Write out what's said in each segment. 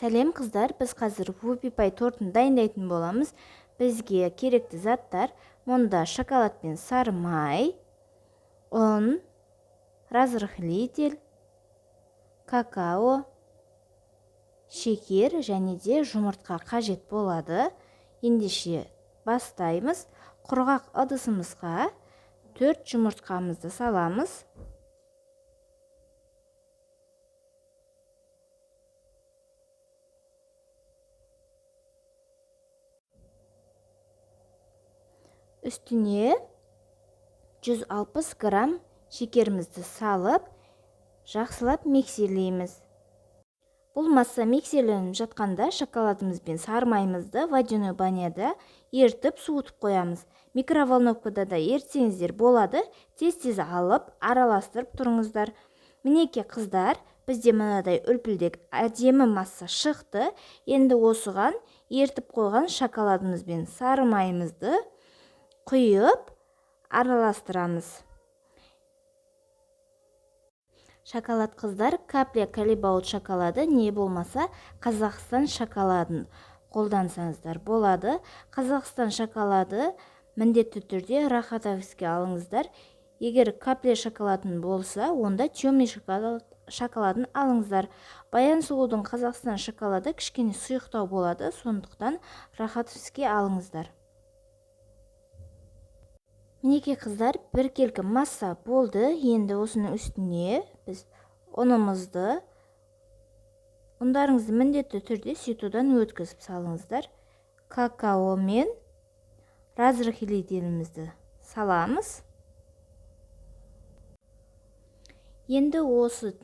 Сәлем қыздар, біз қазір вупи пай тортын дайындайтын боламыз. Бізге керекті заттар: мұнда шоколад пен сары май, ұн, разрыхлитель, какао, шекер және де жұмыртқа қажет болады. Ендеше бастаймыз. Құрғақ ыдысымызға 4 жұмыртқамызды саламыз. Үстіне 160 грамм шекерімізді салып, жақсылап миксерлейміз. Бұл масса миксерленіп жатқанда шоколадымыз бен сары майымызды водяной баняда ерітіп суытып қоямыз. Микроволновкада да ерітсеңіздер болады. Тез-тез алып, араластырып тұрыңыздар. Мінекей қыздар, бізде мынадай үлпілдек әдемі масса шықты. Енді осыған ерітіп қойған шоколадымыз бен сары майымызды құйып араластырамыз. Шоколад қыздар, капля Калибаут шоколады, не болмаса Қазақстан шоколадын қолдансаңыздар болады. Қазақстан шоколады міндетті түрде Рахатовский алыңыздар. Егер капля шоколадын болса, онда темный шоколадын алыңыздар. Баян Сұлудың Қазақстан шоколады кішкене сұйықтау болады, сондықтан Рахатовский алыңыздар. Мінекей қыздар, біркелкі масса болды. Енді осының үстіне біз ұнымызды, ұндарыңызды міндетті түрде ситудан өткізіп салыңыздар. Какао мен разрыхлителімізді саламыз. Енді осы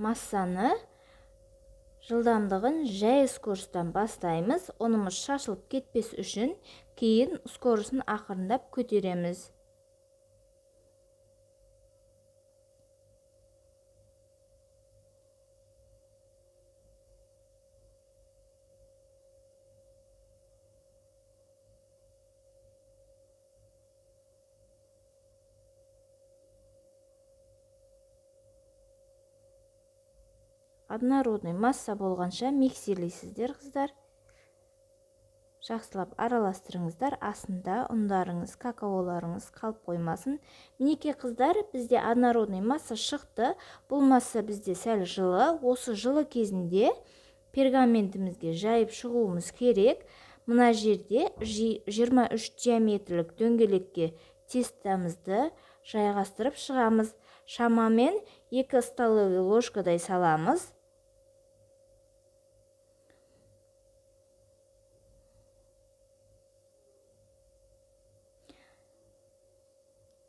массаны жылдамдығын жай скоростан бастаймыз. Ұнымыз шашылып кетпес үшін кейін скоросын ақырындап көтереміз. Однородный масса болғанша миксерлейсіздер қыздар. Жақсылап араластырыңыздар, астында ұндарыңыз, какаоларыңыз қалып қоймасын. Мінекей қыздар, бізде однородный масса шықты. Бұл масса бізде сәл жылы. Осы жылы кезінде пергаментімізге жайып шығуымыз керек. Мына жерде 23 диаметрлік дөңгелекке тестамызды жайғастырып шығамыз. Шамамен 2 столовый ложкадай саламыз.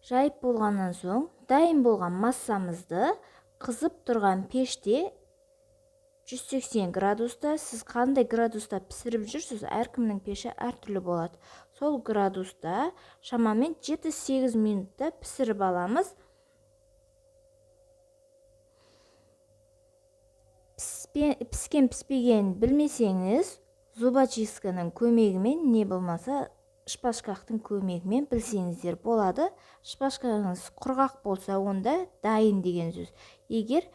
Жайып болғаннан соң, дайын болған массамызды қызып тұрған пеште 180 градуста, сіз қандай градуста пісіріп жүрсіз, әркімнің пеші әртүрлі болады. Сол градуста шамамен 7-8 минутта пісіріп аламыз. Піскен піспегенін білмесеңіз, зубочистканың көмегімен, не болмаса шпажкақтың көмегімен білсеңіздер болады. Шпажкаңыз құрғақ болса, онда дайын деген сөз. Егер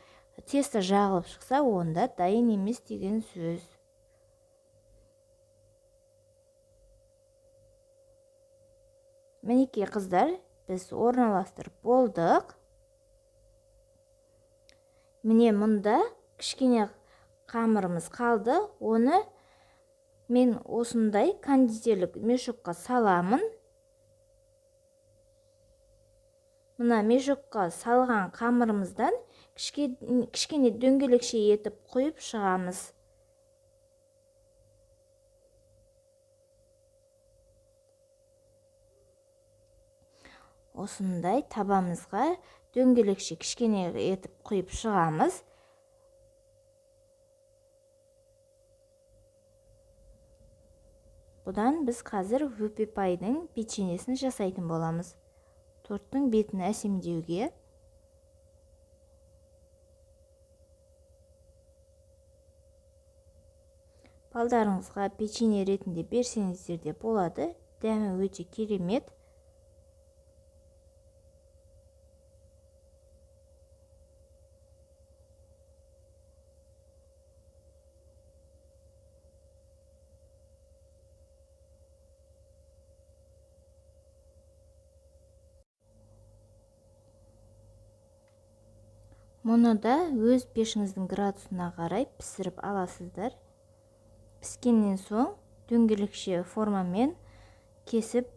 тесто жағылып шықса, онда дайын емес деген сөз. Мінекей қыздар, біз орналастырып болдық. Міне мұнда кішкене қамырымыз қалды. Оны мен осындай кондитерлік мешокқа саламын. Мына мешокқа салған қамырымыздан кішкене дөңгелекше етіп құйып шығамыз. Осындай табамызға дөңгелекше кішкене етіп құйып шығамыз. Бұдан біз қазір вупи пайдың печеньесін жасайтын боламыз. Торттың бетін әсемдеуге балдарыңызға печенье ретінде берсеңіздер де болады. Дәмі өте керемет. Мұны да өз пешіңіздің градусына қарай пісіріп аласыздар. Піскеннен соң дөңгелекше формамен кесіп,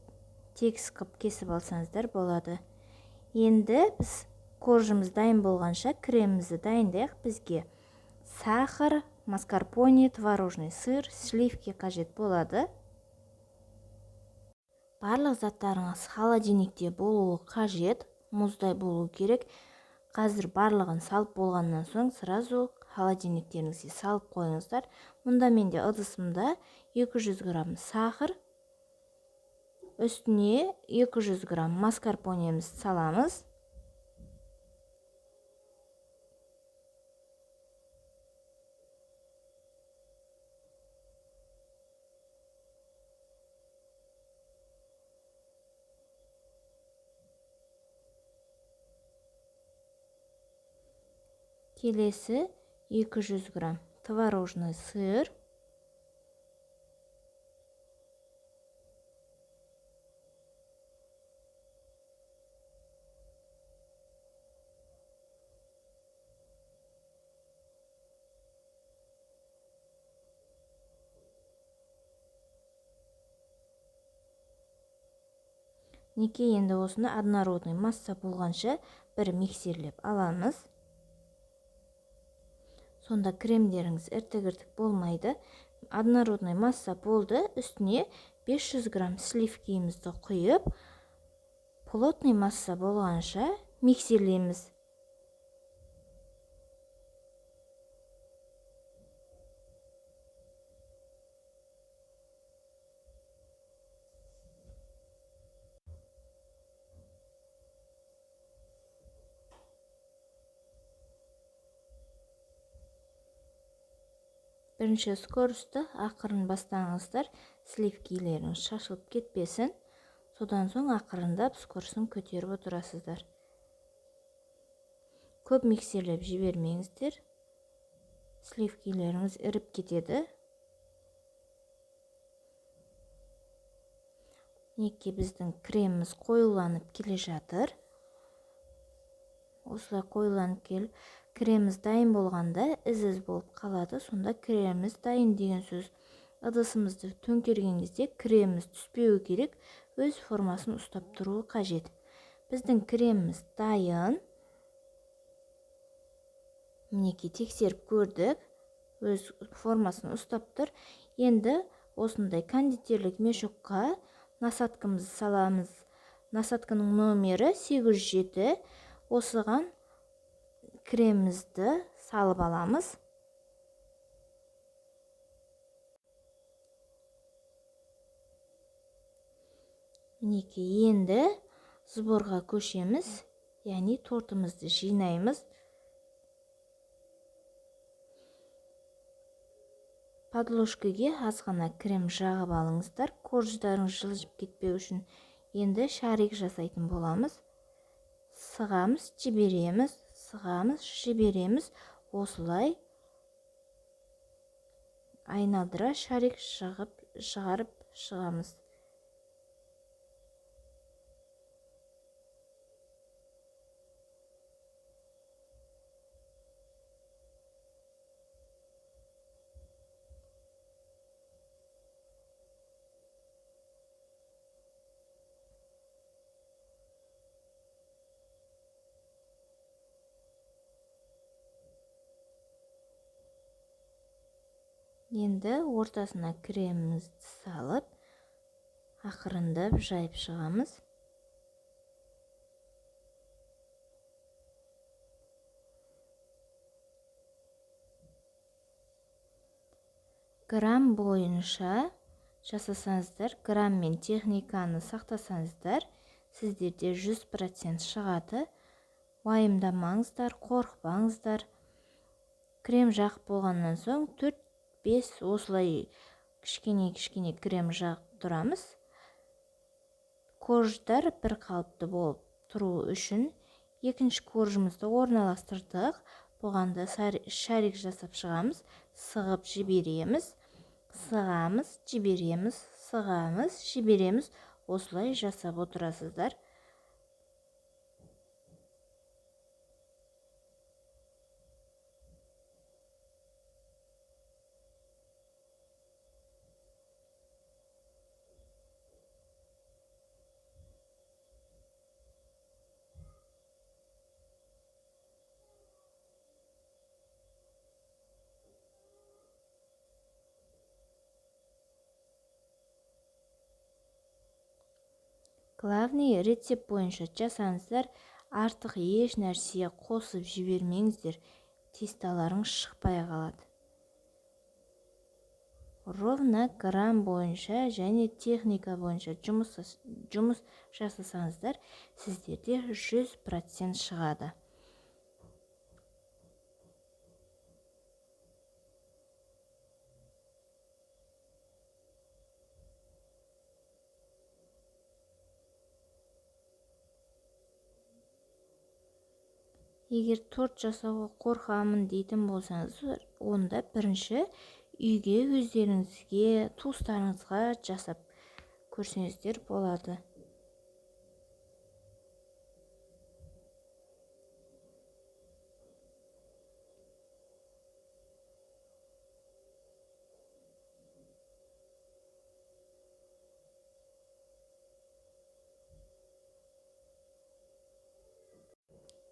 тегіс қып кесіп алсаңыздар болады. Енді біз коржымыз дайын болғанша кремімізді дайындайық. Бізге сахар, маскарпоне, творожный сыр, сливки қажет болады. Барлық заттарыңыз холодильникте болуы қажет, мұздай болу керек. Қазір барлығын салып болғаннан соң сразу холодильниктеріңізге салып қойыңыздар. Мұнда менде ыдысымда 200 грамм сахар, үстіне 200 грамм маскарпонемізді саламыз. Келесі 200 грамм творожный сыр. Неке енді осыны однородный масса болғанша бір миксерлеп аламыз. Сонда кремдеріңіз іртік-іртік болмайды. Однородный масса болды. Үстіне 500 грамм сливкиімізді құйып, плотный масса болғанша миксерлейміз. Бірінші скоросты ақырын бастаңыздар, сливкилеріңіз шашылып кетпесін. Содан соң ақырындап скоростын көтеріп отырасыздар. Көп миксерлеп жібермеңіздер, сливкилеріңіз іріп кетеді. Мінекей біздің креміміз қоюланып келе жатыр. Осылай қоюланып келіп, креміміз дайын болғанда із-із болып қалады. Сонда креміміз дайын деген сөз. Ыдысымызды төңкерген кезде креміміз түспеуі керек, өз формасын ұстап тұруы қажет. Біздің креміміз дайын. Мінекей тексеріп көрдік, өз формасын ұстап тұр. Енді осындай кондитерлік мешокқа насадкамызды саламыз. Насадканың номері 807. Осыған кремімізді салып аламыз. Мінекей енді сборға көшеміз, яғни тортымызды жинаймыз. Подложкаге аз ғана крем жағып алыңыздар, корждарыңыз жылжып кетпеу үшін. Енді шарик жасайтын боламыз. Сығамыз, жібереміз, сығамыз, жібереміз. Осылай айналдыра шарик шығарып шығамыз. Енді ортасына кремімізді салып, ақырындап жайып шығамыз. Грамм бойынша жасасаңыздар, грамм мен техниканы сақтасаңыздар, сіздерде 100% шығады. Уайымдамаңыздар, қорықпаңыздар. Крем жағып болғаннан соң 4-5 осылай кішкене-кішкене крем жағып тұрамыз. Корждар бір қалыпты болып тұру үшін екінші коржымызды орналастырдық. Бұған да шарик жасап шығамыз, сығып жібереміз, сығамыз, жібереміз, сығамыз, жібереміз. Осылай жасап отырасыздар. Главный рецепт бойынша жасаңыздар, артық еш нәрсе қосып жібермеңіздер, тесталарыңыз шықпай қалады. Ровно грамм бойынша және техника бойынша жұмыс жасасаңыздар, сіздерде 100% шығады. Егер торт жасауға қорқамын дейтін болсаңыз, онда бірінші үйге өздеріңізге, туыстарыңызға жасап көрсеңіздер болады.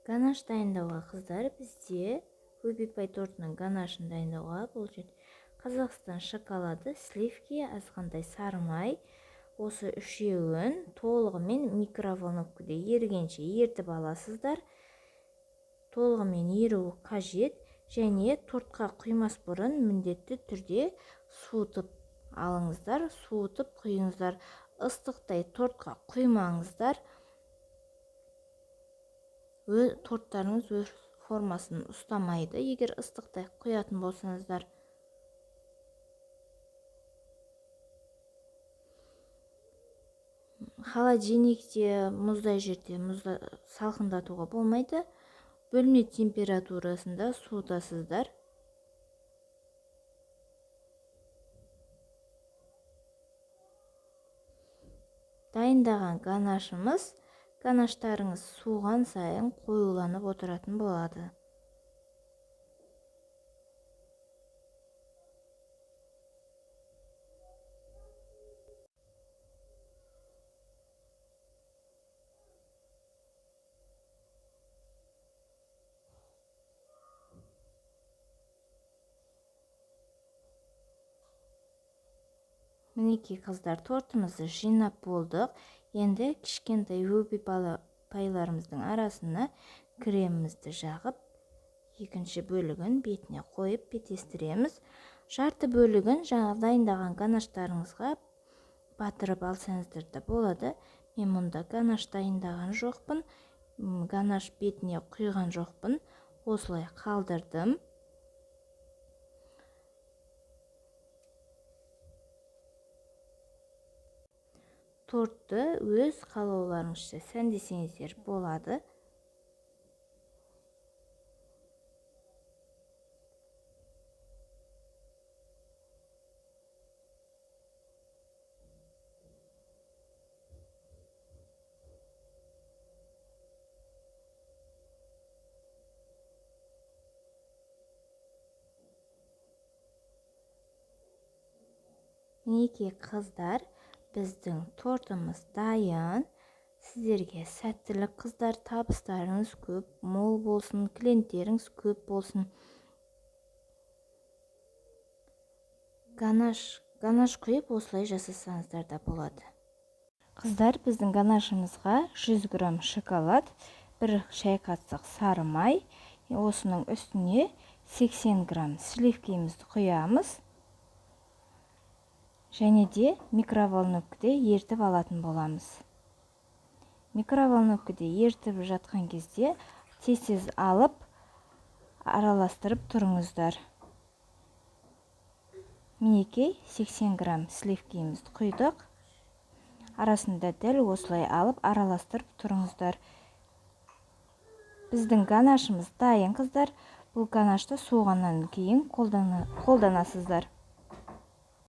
Ганаш дайындауға қыздар бізде Whoopie Pie тортының ганашын дайындауға бұл жерде Қазақстан шоколады, сливки, азғантай сары май, осы үшеуін толығымен микроволновкада ерігенше ертіп аласыздар. Толығымен еруі қажет және тортқа құймас бұрын міндетті түрде суытып алыңыздар, суытып құйыңыздар. Ыстықтай тортқа құймаңыздар. Торттарыңыз өз формасын ұстамайды, егер ыстықтай құятын болсаңыздар. Холодильникте, мұздай жерде мұзда салқындатуға болмайды. Бөлме температурасында суытасыздар. Дайындаған ганаштарыңыз суыған сайын қоюланып отыратын болады. Мінекей қыздар, тортымызды жинап болдық. Енді кішкентай Whoopie пайларымыздың арасына кремімізді жағып, екінші бөлігін бетіне қойып бетестіреміз. Жарты бөлігін жаңа дайындаған ганаштарыңызға батырып алсаңыздар да болады. Мен мұнда ганаш дайындаған жоқпын, ганаш бетіне құйған жоқпын, осылай қалдырдым. Тортты өз қалауларыңызша сәндесеңіздер болады. Мінекей қыздар, біздің тортымыз дайын. Сіздерге сәттілік қыздар, табыстарыңыз көп, мол болсын, клиенттеріңіз көп болсын. Ганаш құйып осылай жасасаңыздар да болады. Қыздар, біздің ганашымызға 100 грамм шоколад, 1 шай қасық сары май, осының үстіне 80 грамм сливкемізді құямыз. Және де микроволновкада ертіп алатын боламыз. Микроволновкада ертіп жатқан кезде тез-тез алып араластырып тұрыңыздар. Мінекей 80 грамм сливкемізді құйдық. Арасында дәл осылай алып араластырып тұрыңыздар. Біздің ганашымыз дайын қыздар. Бұл ганашты суығаннан кейін қолданасыздар.